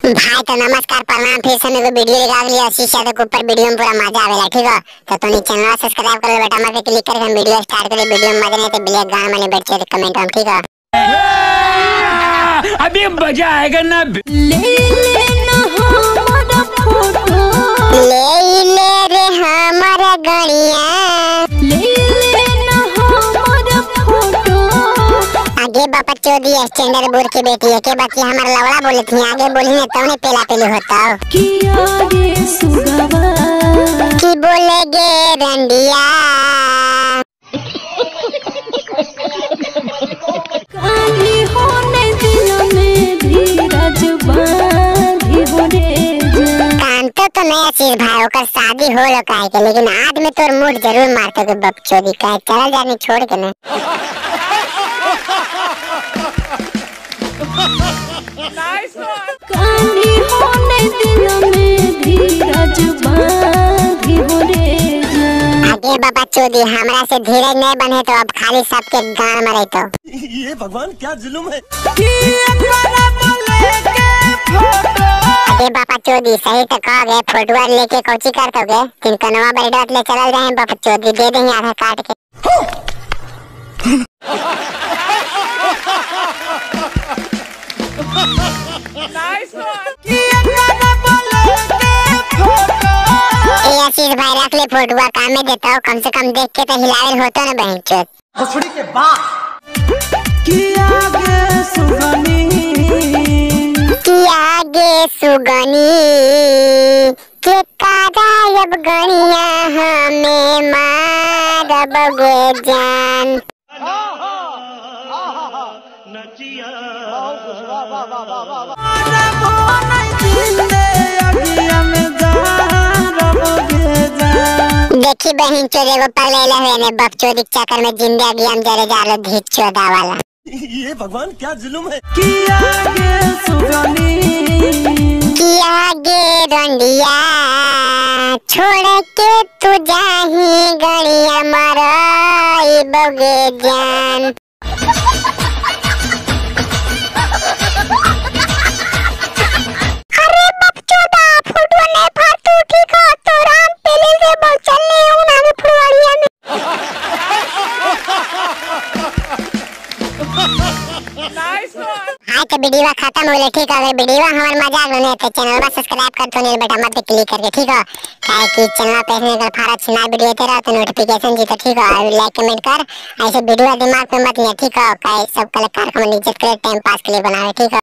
भाई तो नमस्कार प्रणाम, फिर से मेरे वीडियो लगा लिया आशीष यादव के ऊपर वीडियो में पूरा मजा आवेला, ठीक है। तो तुम चैनल सब्सक्राइब कर लो बेटा, मत क्लिक करके वीडियो स्टार्ट कर वीडियो में मजा नहीं तो ब्लैक गाना मैंने बैठ के कमेंट में, ठीक है। अभी मजा आएगा ना। ले लेना हमारा फोटो, ले ले रे हमारा गणिया, ले लेना हमारा फोटो। आगे बापा चोदी स्टैंडर्ड बोल के बेटी है के बाकी हमारा लवड़ा बोले थी, आगे बोली ने तो ने पेला पेली होता हो किया गे सुगवा की बोले गे रंडिया। काली होने दिल में धीरज बांधी हो रे कांतो तो नया चीज भाई ओकर शादी हो लो काहे के, लेकिन आज में तोर मूड जरूर मारते के बप चोदी काहे चला जाने छोड़ के ना। काली होने दिल में धीरज बांधी हो रे। आगे बाबा चोदी हमरा से धीरज नहीं बने तो अब खाली सबके गान मरे तो। ये भगवान क्या जुल्म है। अरे बापा चोदी सही तो कह गए, फोटो लेके कोची कर दोगे तीन कनवा बड़ी ले चल रहे हैं बापा चोदी दे देंगे आधा काट के। आशीष भाई रख ले फोटुआ काम में देता हूँ, कम से कम देख के तो हिलावेल होता ना बहन चोद। भोसड़ी के बाप की आगे सुगनी के कादायब गणिया हमें मारब गे जान। देखी बहन चोद एगो पगले हुए ने बप चोदी चक्कर में जिंदा हम जरे जा लो धीच चोदा वाला। ये भगवान क्या जुल्म है। की आगे रंडिया छोड़ के तू जाही गणिया मराई बगे जान। अरे बप चोदा फोटो नहीं फालतू, ठीक है तो राम पहले से बोल चलने हूं ना फुलवाड़िया में। हाँ तो वीडियो खत्म हो गई, ठीक है। अगर वीडियो हमारे मजाक बने तो चैनल पर सब्सक्राइब कर दो नहीं बेटा मत क्लिक करके, ठीक है। काहे कि चैनल पे ऐसे अगर फारा छिना वीडियो तेरा तो नोटिफिकेशन जीता, ठीक है। लाइक कमेंट कर, ऐसे वीडियो दिमाग पे मत लिया, ठीक है। काहे सब कलाकार को इज्जत करे टाइम पास के लिए बनावे, ठीक है।